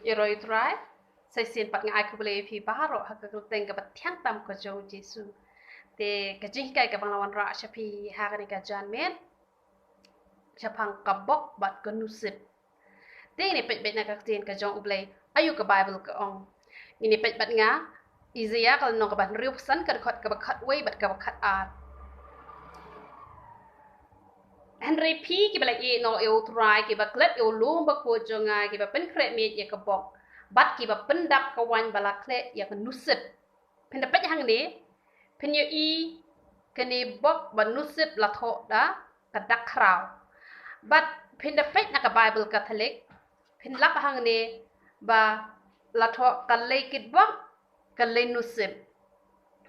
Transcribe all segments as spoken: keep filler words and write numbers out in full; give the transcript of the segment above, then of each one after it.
Ïaroh ïa u Trai. Sa shisien pat nga ai khublei ïa phi baroh ha ka kyrteng kaba thiang tam ka jong u Jisu. Te ka jinghikai kaba nga la wanrah sha phi ha kane ka janmiet shaphang ka bok bad ka nusip. Te ngin ïa peit beit na ka ktien ka jong U Blei, aïu ka Baibl ka ong. Ngin ïa peit beit nga Isaïah ka lynnong kaba hynriewphew san, ka dkhot kaba khatwei bad kaba khatar. Hynrei phi kiba la ïehnoh ïa u Trai, kiba klet ïa u lum bakhuid jong nga, kiba pynkhreh miej ïa ka bok bad kiba pyndap ka waiñ ba la khleh ïa ka nusip. Phin da peit hangne, phin ïohi kane bok bad nusip la thoh da ka dak khraw. Bad phin da peit na ka Baibl Katholik, phin lap hangne ba la thoh ka lei kitbok, ka lei nusip.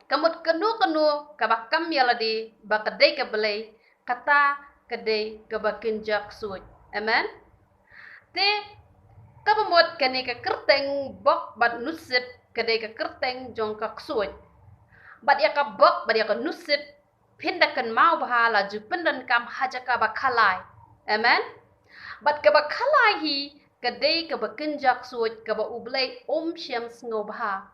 Ka mut kano kano kaba kam ïa lade ba ka dei ka blei, kata ka dei kaba kynja ksuid. Amen. Te kaba mut kane ka kyrteng bok bad nusip ka dei ka kyrteng jong ka ksuid. Bad ïa ka bok bad ïa ka nusip phin da kynmaw bha la ju pyndonkam ha jaka ba khalai. Amen. Bad kaba khalai hi ka dei kaba kynja ksuid kaba U Blei um shym sngewbha.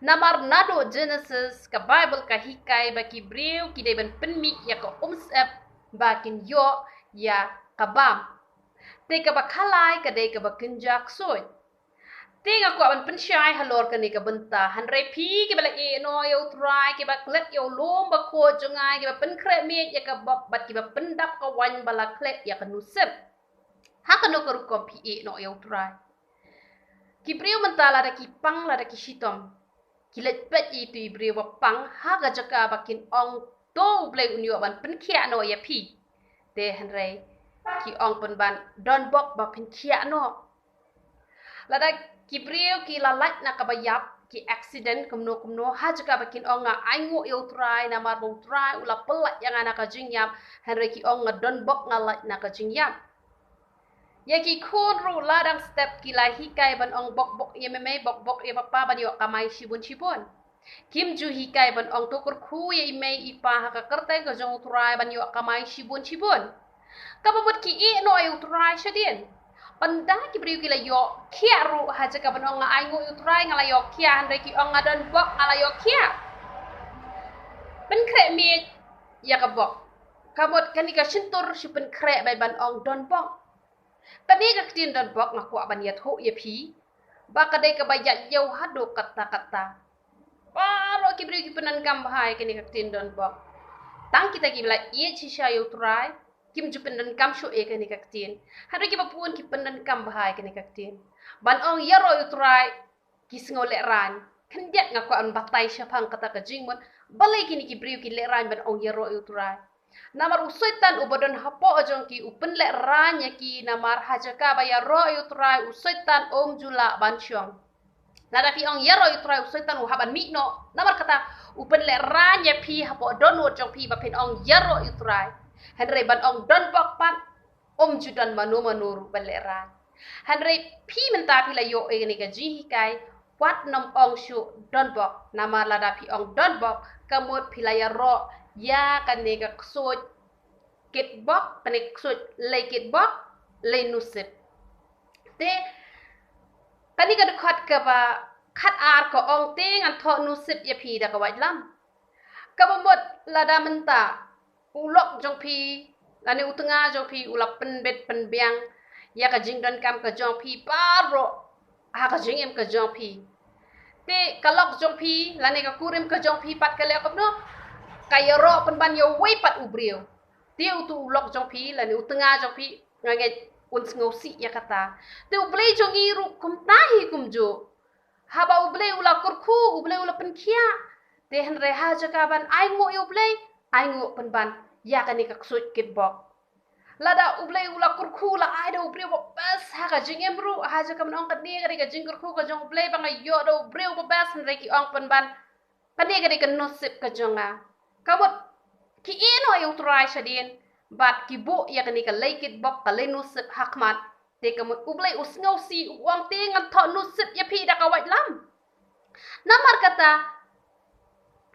Namar naduh Genesis ka Baibl ka hikai ba ki briew ki dei ban pynmih ïa ka umsyep ba kin ïoh ïa ka bam. Te kaba khalai ka dei kaba kynja ksuid. Te nga kwah ban pynshai halor kane ka bynta, hynrei phi kiba la ïehnoh ïa u Trai, kiba klet ïa u lum bakhuid jong nga, kiba pynkhreh miej ïa ka bok bad kiba pyndap ka waiñ ba la khleh ïa ka nusip. Ha kano ka rukom phi ïehnoh ïa u Trai? Ki briew mynta lada ki pang lada ki shitom, ki leit peit ïa itu i briew ba pang ha ka jaka ba kin ong to U Blei un ïoh ban pynkhiah noh ïa phi. Te hynrei ki ong pynban don bok ba pynkhiah noh. Lada ki briew ki la lait na kaba ïap, ki accident kumno kumno, ha jaka ba kin ong nga ainguh ïa u Trai namar ba u Trai u la pyllait ïa nga na ka jingïap, hynrei ki ong nga don bok nga lait na ka jingïap. Ïa ki khun ruh la dang step ki la hikai ban ong bok bok ïa mei mei, bok bok ïa papa ban ïoh kamai shibun shibun. Kim ju hikai ban ong to kyrkhu ïa i mei i pa ha ka kyrteng ka jong u Trai ban ïoh kamai shibun shibun. Kaba mut ki ïehnoh ïa u Trai shadien. Ynda ki briew ki la ïoh khiah ruh ha jaka ban ong nga ainguh ïa u Trai nga la ïoh khiah, hynrei ki ong nga don bok nga la ïoh khiah. Pynkhreh miej ïa ka bok. Ka mut kane ka shyntur shu pynkhreh beit ban ong don bok. Kane ka ktien don bok nga kwah ban ïathuh ïa phi ba ka dei kaba ïaid ïew haduh katta katta. Baroh ki briew ki pyndonkam bha ïa kane ka ktien don bok. Tang kita kiba la ïeit shisha ïa u Trai kim ju pyndonkam shuh ïa kane ka ktien. Hynrei kiba bun ki pyndonkam bha ïa kane ka ktien ban ong ïaroh ïa u Trai. Ki sngew lehraiñ. Khyndiat nga kwah ban batai shaphang kata ka jingmut balei kine ki briew ki lehraiñ ban ong ïaroh ïa u Trai. Namar u Soitan uba don hapoh jong ki u pynlehraiñ ïa ki, namar ha jaka ba ïaroh ïa u Trai u Soitan um ju lah ban shong. Lada phi ong ïaroh ïa u Trai u Soitan u hap ban mih noh. Namar kata u pynlehraiñ ïa phi hapoh dohnud jong phi ba phin ong ïaroh ïa u Trai. Hynrei ban ong don bok pat um ju don mano mano ruh ban lehraiñ. Hynrei phi mynta phi la ïoh ïa kane ka jinghikai, wat nym ong shuh don bok, namar lada phi ong don bok ka mut phi la ïaroh ïa kane ka ksuid kitbok, kane ka ksuid lei kitbok lei nusip. Te kane ka dkhot kaba khatar ka ong te ngan thoh nusip ïa phi da ka waitlam. Kaba mut lada mynta u lok jong phi lane u tnga jong phi u la pynbit pynbiang ïa ka jingdonkam ka jong phi baroh ha ka jingim ka jong phi. Te ka lok jong phi lane ka kurim ka jong phi pat ka leh kumno? Ka ïaroh pynban ïa uwei pat u briew. Te utu u lok jong phi lane u tnga jong phi nga ngeit un sngewsih ïa kata. Te U Blei jong ngi ruh kumta hi kumjuh. Haba U Blei u la kyrkhu, U Blei u la pynkhiah. Te hynrei ha jaka ban ainguh ïa U Blei, ainguh pynban ïa kane ka ksuid kitbok. Lada U Blei u la kyrkhu, la ai da u briew ba best ha ka jingim ruh, ha jaka ban ong kane ka dei ka jingkyrkhu ka jong U Blei ba nga ïoh da u briew ba best, hynrei ki ong pynban kane ka dei ka nusip ka jong nga. Ka mut ki ïehnoh ïa u Trai shadien bad ki buh ïa kane ka lei kitbok, ka lei nusip ha khmat. Te ka mut U Blei u sngewsih, u ong te ngan thoh nusip ïa phi da ka waitlam. Namar kata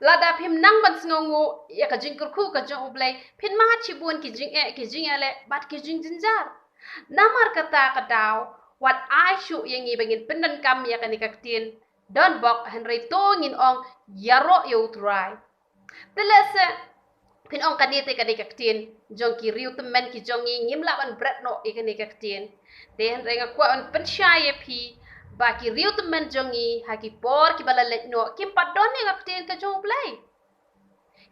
lada phim nang ban sngewnguh ïa ka jingkyrkhu ka jong U Blei, phin mad shibun ki jingeh, ki jingeh leh bad ki jingjynjar. Namar kata ka daw Wat ai shuh ïa ngi ba ngin pyndonkam ïa kane ka ktien donbok, hynrei to ngin ong ïaroh ïa U Trai. Te lehse phin ong, kane te kane ka ktien jong ki riewtymmen ki jong ngi, ngim lah ban bret noh ïa kane ka ktien. Te hynrei nga kwah ban pynshai ïa phi ba ki riewtymmen jong ngi ha ki por kiba la leit noh kim pat don ïa ka ktien ka jong U Blei.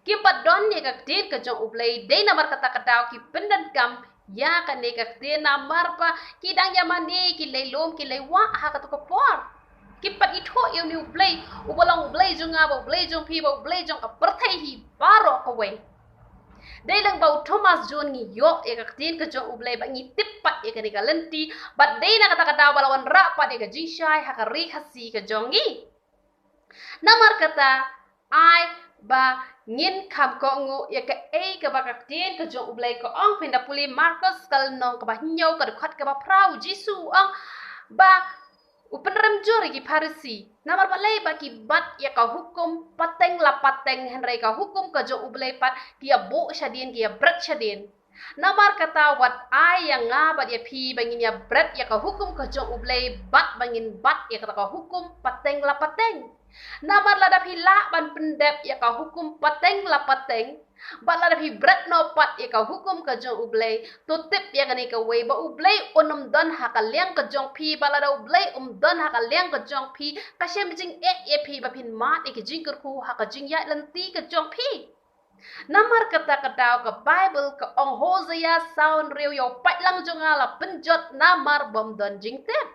Kim pat don ïa ka ktien ka jong U Blei, dei namar kata ka daw ki pyndonkam ïa kane ka ktien namar ba ki dang ïa mane, ki lei lum, ki lei wah ha kato ka por. Kim pat ithuh ïa une U Blei uba long U Blei jong nga, ba U Blei jong phi, ba U Blei jong ka pyrthei hi baroh kawei. Dei lang ba u Thomas Jones ngi ïoh ïa ka ktien ka jong U Blei, ba ngi tip pat ïa kane ka lynti, bad dei na kata ka daw ba la wanrah pat ïa ka jingshai ha ka Ri Khasi ka jong ngi. Namar kata, ai ba ngin kham kohnguh ïa kaei kaba ka ktien ka jong U Blei ka ong. Phin da pule Markos ka lynnong kaba hynñiew, ka dkhot kaba phra, U Jisu u ong ba u pynrem jur ïa ki Pharisi. Namar balei? Ba ki bat ïa ka hukum pateng la pateng, hynrei ka hukum ka jong U Blei pat ki ïa buh shadien, ki ïa bret shadien. Namar kata wat ai ïa nga bad ïa phi ba ngin ïa bret ïa ka hukum ka jong U Blei, bad ba ngin bat ïa kata ka hukum pateng la pateng. Namar lada phi lah ban pyndep ïa ka hukum pateng la pateng, bad lada phi bret noh pat ïa ka hukum ka jong U Blei, to tip ïa kane kawei, ba U Blei un ym don ha ka liang ka jong phi. Bad lada U Blei um don ha ka liang ka jong phi, ka shem jingeh ïa phi ba phin mad ïa ki jingkyrkhu ha ka jingïaid lynti ka jong phi. Namar kata ka daw ka Baibl ka ong, Hosea saw hynriew, ïa u paidlang jong nga la pynjot namar bym don jingtip.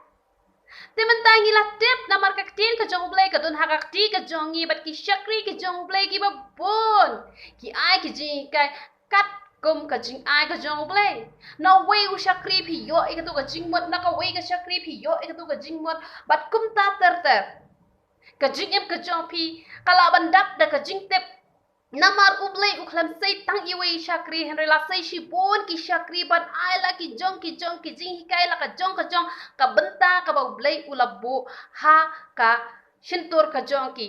Te mynta ngi la tip namar ka ktien ka jong U Blei ka don ha ka kti ka jong ngi, bad ki shakri ki jong U Blei kiba bun ki ai ki jinghikai katkum ka jingai ka jong U Blei. Na uwei u shakri phi ïoh ïa kato ka jingmut, na kawei ka shakri phi ïoh ïa kato ka jingmut, bad kumta ter ter. Ka jingim ka jong phi ka lah ban dap da ka jingtip. Namar U Blei u khlem sei tang iwei i shakri, hynrei la sei shibun ki shakri ban ai la ki jong ki jong ki jinghikai, la ka jong ka jong ka bynta kaba U Blei u la buh ha ka shyntur ka jong ki,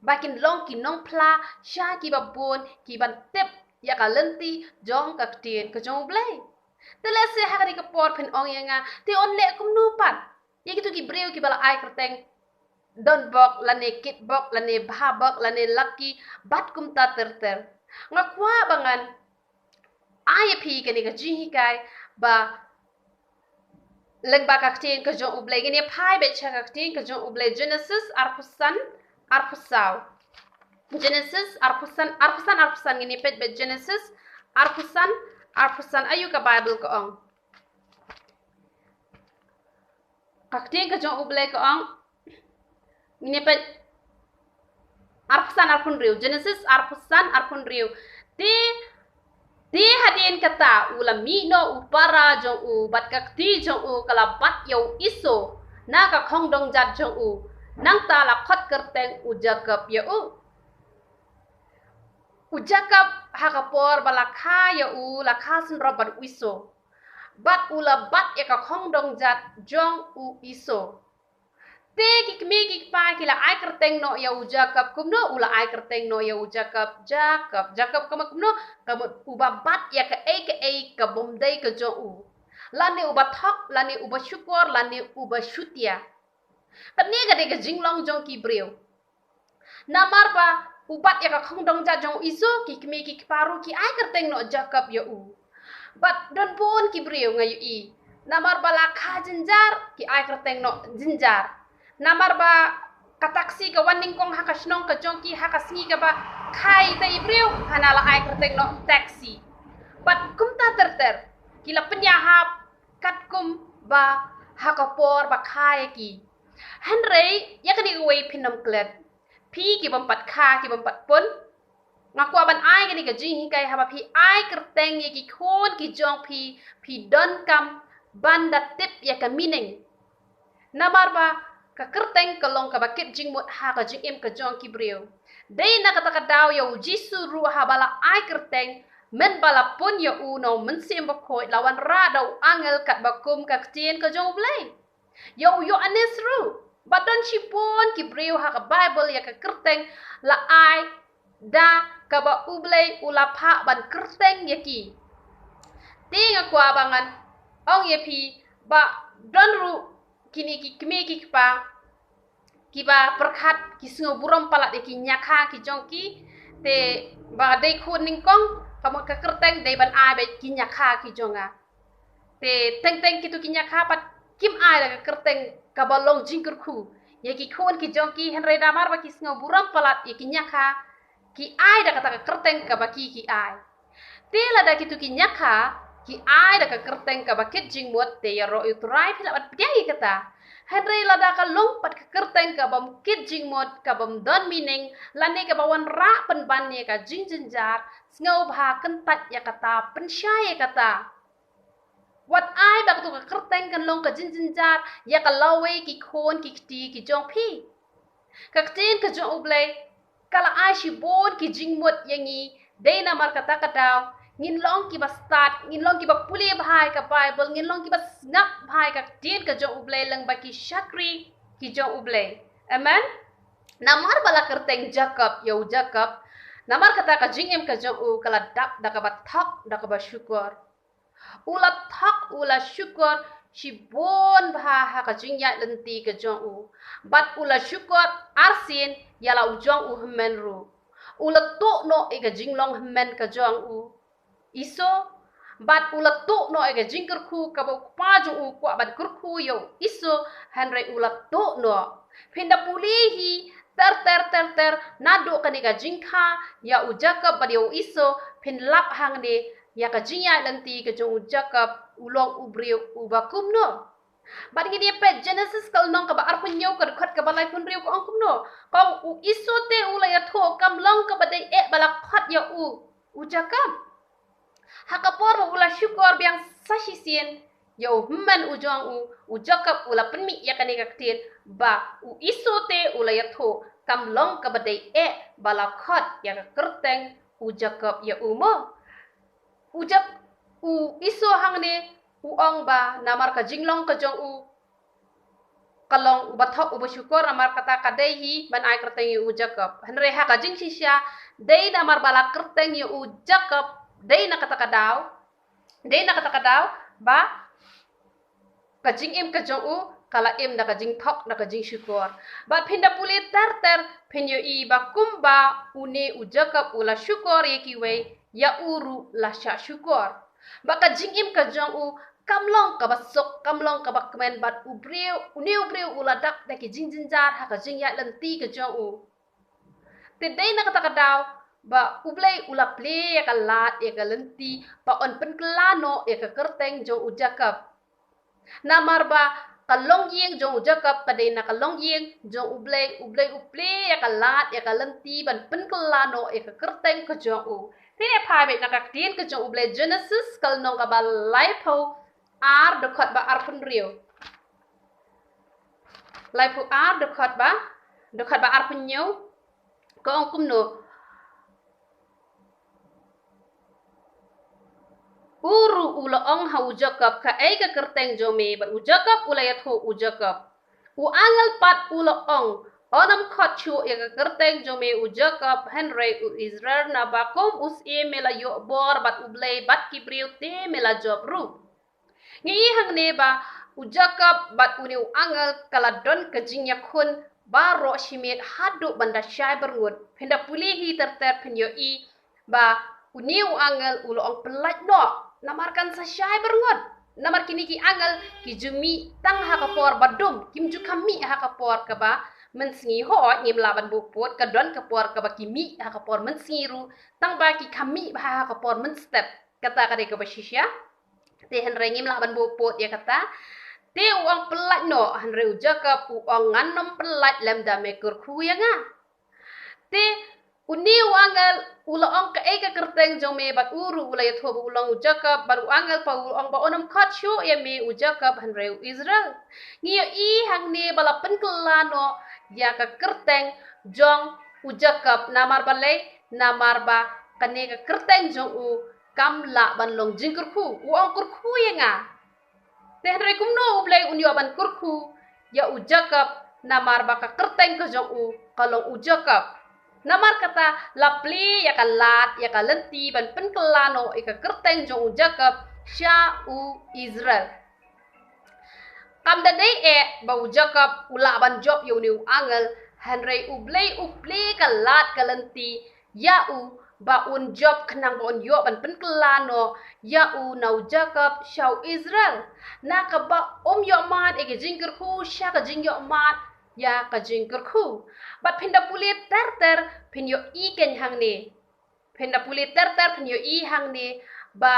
ba kin long ki nongphla sha kiba bun, ki ban tip ïa ka lynti jong ka ktien ka jong U Blei. Te lehse ha kane ka por phin ong ïa nga, te un leh kumno pat ïa kito ki briew kiba la ai kyrteng donbok, lane kitbok, lane bhabok, lane laki, bad kumta ter ter? Nga kwah ba ngan ai ïa phi kane ka jinghikai ba lyngba ka ktien ka jong U Blei. Ngin ïa phai beit sha ka ktien ka jong U Blei, Genesis arphew san, arphew saw. Genesis arphew san, arphew san, arphew san, ngin ïa peit beit Genesis arphew san, arphew san, aïu ka Baibl ka ong. Ka ktien ka jong U Blei ka ong, ngin ïa peit arphew san, arphew hynriew, Genesis arphew san, arphew hynriew. Te, te hadien kata u la mih noh u para jong u, bad ka kti jong u ka la bat ïa u Esau na ka khongdong jat jong u. Nangta la khot kyrteng u Jakob ïa u. U Jakob ha ka por ba la kha ïa u, la kha synrop bad u Esau, bad u la bat ïa ka khongdong jat jong u Esau. Te ki kmie ki kpa ki la ai kyrteng noh ïa u Jakob kumno? U la ai kyrteng noh ïa u Jakob Jakob. Jakob ka mut kumno? Ka mut uba bat ïa kaei kaei ka bym dei ka jong u, lane uba thok, lane uba shukor, lane uba shutia. Kane ka dei ka jinglong jong ki briew. Namar ba u bat ïa ka khongdong jat jong u Esau, ki kmie ki kpa ruh ki ai kyrteng noh Jakob ïa u. Bad don bun ki briew nga ïohi, namar ba la kha jynjar, ki ai kyrteng noh Jynjar. Namar ba ka taxi ka wan nyngkong ha ka shnong ka jong ki ha ka sngi kaba kha ïa ita i briew, hana la ai kyrteng noh Taxi. Bad kumta ter ter, ki la pynïahap katkum ba ha ka por ba kha ïa ki. Hynrei ïa kane kawei phin ym klet. Phi ki bym pat kha, ki bym pat pun, nga kwah ban ai kane ka jinghikai, haba phi ai kyrteng ïa ki khun ki jong phi, phi donkam ban da tip ïa ka meaning. Namar ba ka kyrteng ka long kaba kit jingmut ha ka jingim ka jong ki briew. Dei na kata ka daw ïa u Jisu ruh haba la ai kyrteng, mynba la pun ïa u na u Mynsiem Bakhuid, la wanrah da u angel katba kum ka ktien ka jong U Blei. Ïa u Ïoannis ruh, ba don shibun ki briew ha ka Baibl ïa ka kyrteng la ai da kaba U Blei u la phah ban kyrteng ïa ki. Te nga kwah ba ngan ong ïa phi ba don ruh kine ki kmie ki kpa kiba pyrkhat ki sngew burom palat ïa ki ñiakha ki jong ki, te ba dei khun nyngkong, ka mut ka kyrteng dei ban ai beit ki ñiakha ki jong nga. Te teng teng kito ki ñiakha pat kim ai da ka kyrteng kaba long jingkyrkhu ïa ki khun ki jong ki, hynrei namar ba ki sngew burom palat ïa ki ñiakha, ki ai da kata ka kyrteng kaba ki ki ai. Te lada kito ki ñiakha ki ai da ka kyrteng kaba kit jingmut, te ïaroh ïa u Trai, phi lah ban pdiang ïa kata. Hynrei lada ka long pat ka kyrteng kaba ym kit jingmut, kaba ym don meaning, lane kaba wanrah pynban ïa ka jingjynjar, sngewbha kyntait ïa kata, pynshai ïa kata. Wat ai ba kato ka kyrteng kan long ka jingjynjar ïa ka lawei ki khun ki kti ki jong phi. Ka ktien ka jong U Blei ka la ai shibun ki jingmut ïa ngi. Dei namar kata ka daw ngin long kiba stad, ngin long kiba pule bha ïa ka Baibl, ngin long kiba sngap bha ïa ka ktien ka jong U Blei lyngba ki shakri ki jong U Blei. Amen. Namar ba la kyrteng Jakob ïa u Jakob, namar kata ka jingim ka jong u ka la dap da kaba thok, da kaba shukor. U la thok, u la shukor shibun bha ha ka jingïaid lynti ka jong u. Bad u la shukor arsien ïa la u jong u hynmen ruh. U la tuh noh ïa ka jinglong hynmen ka jong u Esau. Bad u la tuh noh ïa ka jingkyrkhu kaba u kpa jong u u kwah ban kyrkhu ïa u Esau, hynrei u la tuh noh. Phin da pule hi ter ter ter ter naduh kane ka jingkha ïa u Jakob bad ïa u Esau, phin lap hangne ïa ka jingïaid lynti ka jong u Jakob, u long u briew uba kumno. Bad ngin ïa peit Genesis ka lynnong kaba arphew hynñiew ka dkhot kaba laiphew hynriew ka ong kumno. Ka ong u Esau te u la ïathuh kam long kaba dei eh ba la khot ïa u u Jakob. Ha ka por ba u la shukor biang sa shisien ïa u hynmen u jong u, u Jakob u la pynmih ïa kane ka ktien ba u Esau te u la ïathuh kam long kaba dei eh ba la khot ïa ka kyrteng u Jakob ïa u mo. U Jak-, u Esau hangne u ong ba namar ka jinglong ka jong u ka long uba thok uba shukor, namar kata ka dei hi ban ai kyrteng ïa u Jakob. Hynrei ha ka jingshisha dei namar ba la kyrteng ïa u Jakob, dei na kata ka daw, dei na kata ka daw ba ka jingim ka jong u ka la im da ka jingthok, da ka jingshukor. Bad phin da pule ter ter phin ïohi ba kumba une u Jakob u la shukor ïa kiwei, ïa u ruh la shah shukor. Bad ka jingim ka jong u kam long kaba suk, kam long kaba kmen, bad u briew, une u briew u la dap da ki jingjynjar ha ka jingïaid lynti ka jong u. Te dei na kata ka daw ba U Blei u la plie ïa ka lad ïa ka lynti ba un pynkylla noh ïa ka kyrteng jong u Jakob. Namar ba ka longïing jong u Jakob ka dei na ka longïing jong U Blei, U Blei u plie ïa ka lad ïa ka lynti ban pynkylla noh ïa ka kyrteng ka jong u. Te ne phai beit na ka ktien ka jong U Blei, Genesis ka lynnong kaba laiphew ar dkhot ba arphew hynriew. Laiphew ar dkhot ba, dkhot ba arphew hynñiew. Ka ong kumno. U ruh u la ong ha u Jakob, kaei ka kyrteng jong me? Bad u Jakob u la ïathuh u Jakob. U angel pat u la ong, un ym khot shuh ïa ka kyrteng jong me u Jakob, hynrei u Israel, naba kum u syiem me la ïoh bor bad U Blei bad ki briew te me la jop ruh. Ngi i hangne ba u Jakob bad une u angel ka la don ka jingïakhun baroh shi miet haduh ban da shai byrngut. Phin da pule hi ter ter phin ïohi ba une u angel u la ong, pyllait noh, namar kan sa shai byrngut. Namar kine ki angel ki ju mih tang ha ka por ba dum, kim ju kham mih ha ka por kaba mynsngi. Hooid, ngim lah ban buh pud, ka don ka por kaba ki mih ha ka por mynsngi ruh, tang ba ki kham mih bha ha ka por mynstep. Kata ka dei kaba shisha. Te hynrei ngim lah ban buh pud ïa kata. Te u ong, pyllait noh, hynrei u Jakob u ong, ngan ym pyllait lymda me kyrkhu ïa nga. Te une u angel u la ong, kaei ka kyrteng jong me? Bad u ruh u la ïathuh ba u long u Jakob, bad u angel pat u ong ba un ym khot shuh ïa me u Jakob, hynrei u Israel. Ngi ïohi hangne ba la pynkylla noh ïa ka kyrteng jong u Jakob, namar balei? Namar ba kane ka kyrteng jong u kam lah ban long jingkyrkhu. U ong, kyrkhu ïa nga. Te hynrei kumno U Blei un ïoh ban kyrkhu ïa u Jakob, namar ba ka kyrteng ka jong u ka long u Jakob? Namar kata la plie ïa ka lad ïa ka lynti ban pynkylla noh ïa ka kyrteng jong u Jakob sha u Israel. Kam da dei eh ba u Jakob u lah ban jop ïa une u angel, hynrei U Blei u plie ka lad ka lynti ïa u ba un jop khnang ba un ïoh ban pynkylla noh ïa u na u Jakob sha u Israel, na kaba um ïoh mad ïa ka jingkyrkhu sha ka jingïoh mad ïa ka jingkyrkhu. Bad phin da pule ter ter phin ïohi kein hangne. Phin da pule ter ter phin ïohi hangne ba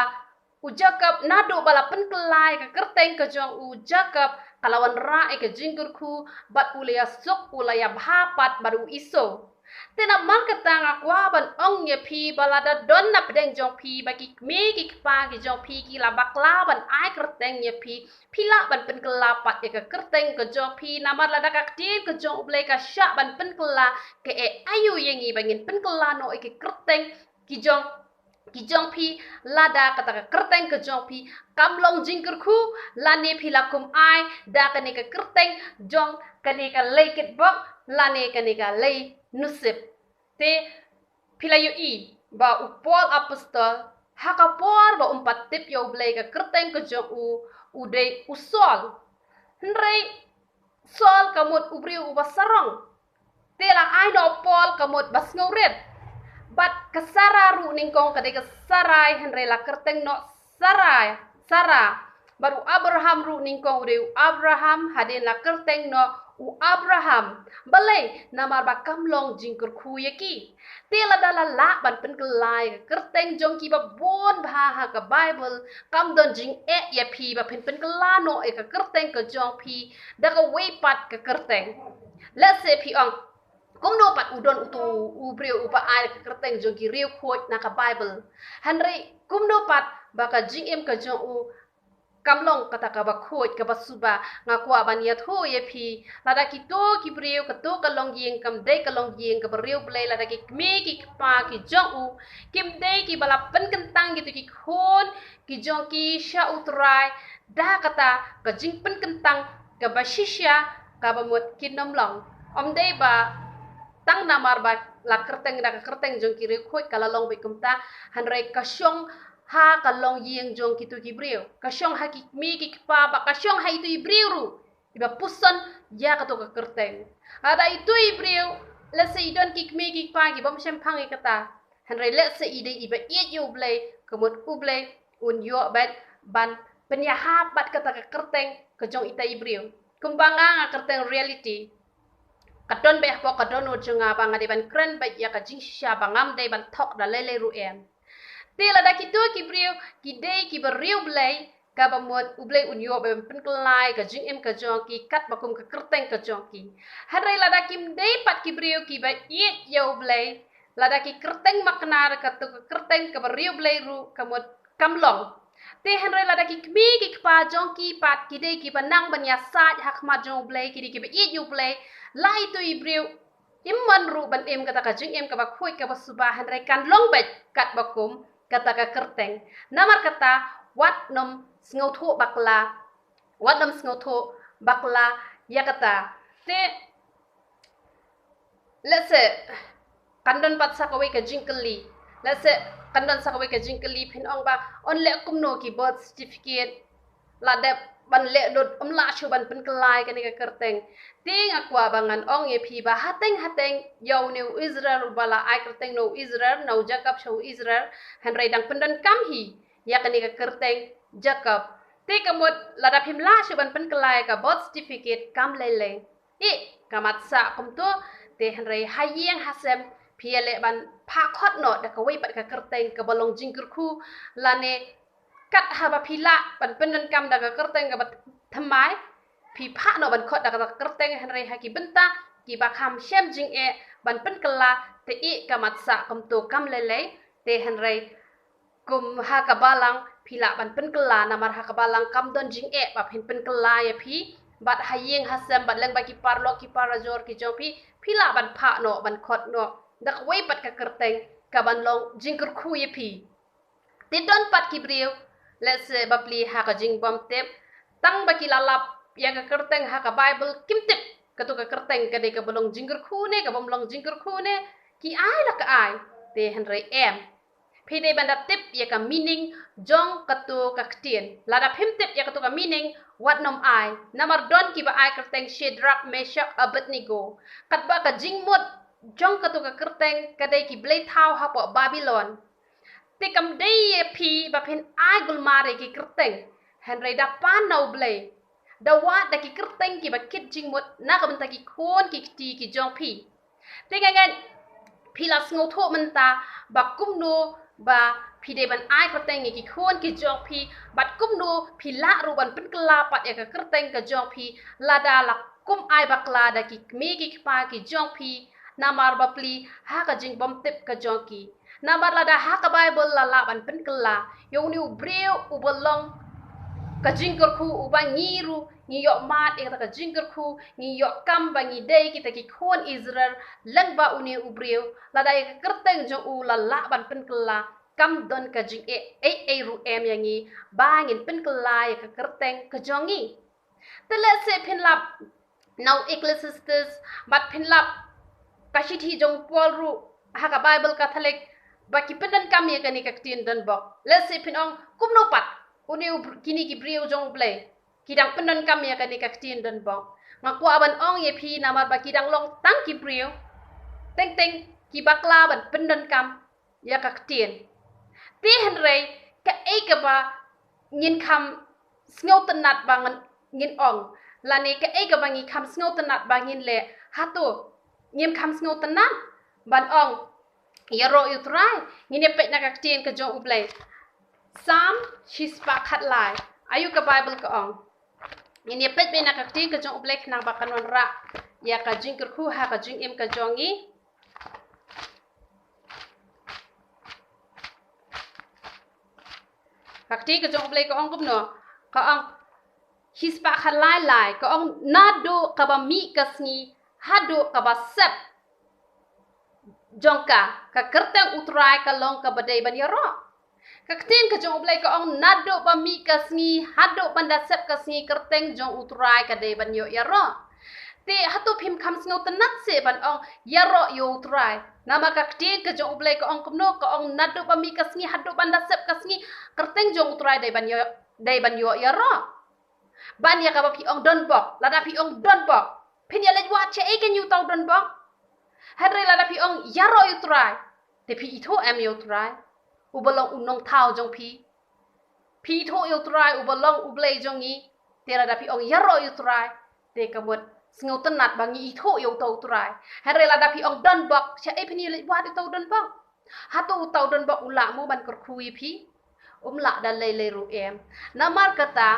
u Jakob naduh ba la pynkylla ïa ka kyrteng ka jong u Jakob, ka la wanrah ïa ka jingkyrkhu bad u la ïasuk, u la ïabha pat bad u Esau. Te namar kata nga kwah ban ong ïa phi ba lada don na pdeng jong phi ba ki kmie ki kpa ki jong phi ki la bakla ban ai kyrteng ïa phi, phi lah ban pynkylla pat ïa ka kyrteng ka jong phi, namar lada ka ktien ka jong U Blei ka shah ban pynkylla, ka ai aïu ïa ngi ba ngin pynkylla noh ïa ka kyrteng ki jong, ki jong phi, lada kata ka kyrteng ka jong phi kam long jingkyrkhu, lane phi la kum ai da kane ka kyrteng jong kane ka lei kitbok lane kane ka lei nusip. Te phi la ïohi ba u Paul apostol, ha ka por ba um pat tip ïa U Blei, ka kyrteng ka jong u u dei u Saul. Hynrei Saul ka mut u briew uba sarong. Te la ai noh Paul ka mut ba sngewrit. Bad ka Sara ruh nyngkong ka dei ka Sarai, hynrei la kyrteng noh Sarai, Sara. Bad u Abraham ruh nyngkong u dei u Abraham, hadien la kyrteng noh u Abraham. Balei? Namar ba kam long jingkyrkhu ïa ki. Te lada la lah ban pynkylla ïa ka kyrteng jong ki ba bun bha ha ka Baibl, kam don jingeh ïa phi ba phin pynkylla noh ïa ka kyrteng ka jong phi da kawei pat ka kyrteng. Let's say phi ong, kumno pat u don uto u briew uba ai ka kyrteng jong ki riewkhuid na ka Baibl, hynrei kumno pat ba ka jingim ka jong u kam long kata kaba khuid kaba suba? Nga kwah ban ïathuh ïa phi, lada kito ki briew, kato ka longïing kam dei ka longïing kaba riewblei, lada ki kmie ki kpa ki jong u kim dei kiba la pynkyntang kito ki khun ki jong ki sha U Trai da kata ka jingpynkyntang kaba shisha, kaba mut kin ym long. Ym dei ba tang namar ba la kyrteng da ka kyrteng jong ki riewkhuid ka la long beit kumta, hynrei ka shong ha ka longïing jong kito ki briew, ka shong ha ki kmie ki kpa, bad ka shong ha ito i briew ruh iba puson ïa kato ka kyrteng. Lada ito i briew, let's say, i don ki kmie ki kpa kiba ym shemphang ïa kata, hynrei let's say i dei iba ïeit ïa U Blei, ka mut U Blei un ïoh beit ban pynïahap bad kata ka kyrteng ka jong ita i briew. Kumba nga, nga kyrteng Reality. Ka don beit hapoh ka dohnud jong nga ba nga dei ban kren beit ïa ka jingshisha ba ngam dei ban thok da lei lei ruh em. Te lada kito ki briew ki dei kiba riewblei, kaba mut U Blei un ïoh ban pynkylla ïa ka jingim ka jong ki katba kum ka kyrteng ka jong ki. Hynrei lada kim dei pat ki briew kiba ïeit ïa U Blei, lada ki kyrteng makna da kato ka kyrteng kaba riewblei ruh, ka mut kam long. Te hynrei lada ki kmie ki kpa jong ki pat ki dei kiba nang ban ïasaid ha khmat jong U Blei, ki dei kiba ïeit ïa U Blei, la ito i briew im mon ruh ban im kata ka jingim kaba khuid kaba suba, hynrei kan long beit katba kum kata ka kyrteng. Namar kata, wat nym sngewthuh bakla, wat nym sngewthuh bakla ïa kata. Te let's say kan don pat sa kawei ka jingkylli. Let's say kan don sa kawei ka jingkylli, phin ong ba yn leh kumno ki birth certificate, la dep ban leh lut, ym lah shuh ban pynkylla ïa kane ka kyrteng. Te nga kwah ba ngan ong ïa phi ba hateng hateng ïa une u Israel uba la ai kyrteng na u Israel, na u Jakob sha u Israel, hynrei dang pyndonkam hi ïa kane ka kyrteng Jakob. Te ka mut lada phim lah shuh ban pynkylla ïa ka birth certificate, kam lei lei. Ïeh, ka mat sah kumto. Te hynrei ha ïing ha sem phi ïaleh ban phah khot noh da kawei pat ka kyrteng kaba long jingkyrkhu, lane kat haba phi lah ban pyndonkam da ka kyrteng kaba thymmai, phi phah noh ban khot da ka kyrteng, hynrei ha ki bynta kiba kham shem jingeh ban pynkylla, te ïeh, ka mat sah kumto, kam lei lei. Te hynrei kum ha ka balang phi lah ban pynkylla, namar ha ka balang kam don jingeh ba phin pynkylla ïa phi. Bad ha ïing ha sem bad lyngba ki paralok ki parajor ki jong phi, phi lah ban phah noh, ban khot noh da kawei pat ka kyrteng kaban long jingkyrkhu ïa phi. Te don pat ki briew, let's say, bapli ha ka jingbym tip, tang ba ki la lap ïa ka kyrteng ha ka Baibl, kim tip kato ka kyrteng ka dei kaba long jingkyrkhu ne kabym long jingkyrkhu ne, ki ai la ka ai. Te hynrei em, Phi dei ban da tip ïa ka meaning jong kato ka ktien. Lada phim tip ïa kato ka meaning, wat nym ai. Namar don kiba ai kyrteng Shadrach, Meshach, Abednego. Katba ka jingmut jong kato ka kyrteng ka dei ki blei thaw hapoh Babilon. Te kam dei ïa phi ba phin ai gulmar ïa ki kyrteng. Hynrei da pan na U Blei. Da wad da ki kyrteng kiba kit jingmut na ka bynta ki khun ki kti ki jong phi. Te nga ngeit phi la sngewthuh mynta ba kumno ba phi dei ban ai kyrteng ïa ki khun ki jong phi, bad kumno phi lah ruh ban pynkylla pat ïa ka kyrteng ka jong phi, lada la kum ai bakla da ki kmie ki kpa ki jong phi, namar ba plie ha ka jingbymtip ka jong ki. Namar lada ha ka Baibl la lah ban pynkylla ïa une u briew uba long ka jingkyrkhu, uba ngi ruh ngi ïoh mad ïa kata ka jingkyrkhu, ngi ïoh kam ba ngi dei kita ki khun Israel lyngba une u briew, lada ïa ka kyrteng jong u la lah ban pynkylla, kam don ka jingeh ei ei ruh em ïa ngi ba ngin pynkylla ïa ka kyrteng ka jong ngi. Te lehse phin lap na u Ecclesiastes, bad phin lap ka shithi jong u Paul ruh ha ka Baibl Katholik, ba ki pyndonkam ïa kane ka ktien donbok. Lehse phin ong, kumno pat une u br-, kine ki briew jong U Blei ki dang pyndonkam ïa kane ka ktien donbok? Nga kwah ban ong ïa phi, namar ba ki dang long tang ki briew teng teng ki bakla ban pyndonkam ïa ka ktien. Te hynrei kaei kaba ngin kham sngewtynnat ba ngin, ngin ong, lane kaei kaba ngi kham sngewtynnat ba ngin leh? Hato ngim kham sngewtynnat ban ong, ïaroh ïa U Trai? Ngin ïa peit na ka ktien ka jong U Blei. Salm shispah khatlai. Aïu ka Baibl ka ong? Ngin ïa peit beit na ka ktien ka jong U Blei khnang ba kan wanrah ïa ka jingkyrkhu ha ka jingim ka jong ngi. Ka ktien ka jong U Blei ka ong kumno? Ka ong, shispah khatlai lai, ka ong, naduh kaba mih ka sngi haduh kaba sep jong ka, ka kyrteng U Trai ka long kaba dei ban ïaroh. Ka ktien ka jong U Blei ka ong, naduh ba mih ka sngi haduh ban da sep ka sngi, kyrteng jong U Trai ka dei ban ïoh ïaroh. Te hato phim kham sngewtynnat seh ban ong, ïaroh ïa U Trai? Namar ka ktien ka jong U Blei ka ong kumno? Ka ong, naduh ba mih ka sngi haduh ban da sep ka sngi, kyrteng jong U Trai dei ban ïoh, dei ban ïoh ïaroh. Ban ïa kaba phi ong donbok, lada phi ong donbok, phin ïa leit wad shaei kein ïa uta u donbok? Hynrei lada phi ong, ïaroh ïa U Trai, te phi ithuh em ïa U Trai uba long u nongthaw jong phi? Phi ithuh ïa U Trai uba long U Blei jong ngi? Te lada phi ong, ïaroh ïa U Trai, te ka mut sngewtynnat ba ngi ithuh ïa uta U Trai. Hynrei lada phi ong donbok, shaei phin ïa leit wad ïa uta u donbok? Hato uta u donbok u lah mo ban kyrkhu ïa phi? Um lah da lei lei ruh em. Namar kata,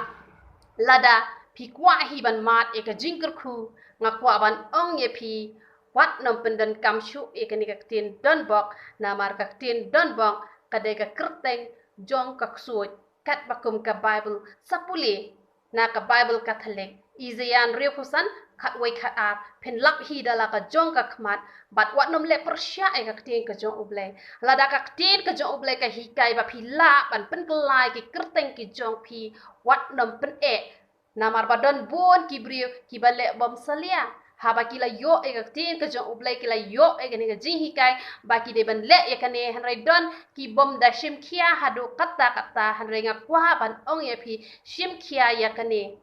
lada phi kwah hi ban mad ïa ka jingkyrkhu, nga kwah ban ong ïa phi, wat nym pyndonkam shuh ïa kane ka ktien donbok, namar ka ktien donbok ka dei ka kyrteng jong ka ksuid, katba kum ka Baibl. Sa pule na ka Baibl Katholik, Isaiah hynriewphew san, khatwei khatar, phin lap hi da la ka jong ka khmat, bad wat nym leh pyrshah ïa ka ktien ka jong U Blei. Lada ka ktien ka jong U Blei ka hikai ba phi lah ban pynkylla ïa ki kyrteng ki jong phi, wat nym pyneh. Namar ba don bun ki briew kiba leh bymsalia. Haba ki la ïoh ïa ka ktien ka jong U Blei, ki la ïoh ïa kane ka jinghikai ba ki dei ban leh ïa kane, hynrei don ki bym da shim khia haduh katta katta. Hynrei nga kwah ban ong ïa phi, shim khia ïa kane.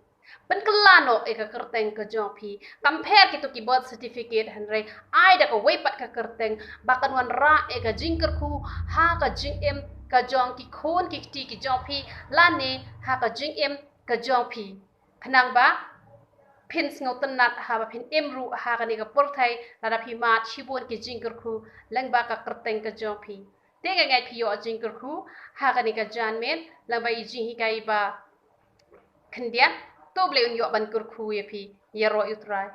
Pynkylla noh ïa ka kyrteng ka jong phi. Kam pher kito ki birth certificate, hynrei ai da kawei pat ka kyrteng ba kan wanrah ïa ka jingkyrkhu ha ka jingim ka jong ki khun ki kti ki jong phi, lane ha ka jingim ka jong phi. Khnang ba phin sngewtynnat haba phin im ruh ha kane ka pyrthei, lada phi mad shibun ki jingkyrkhu lyngba ka kyrteng ka jong phi. Te nga ngeit phi ïoh jingkyrkhu ha kane ka janmiet lyngba i jinghikai ba khyndiat. To U Blei un ïoh ban kyrkhu ïa phi. Ïaroh ïa U Trai.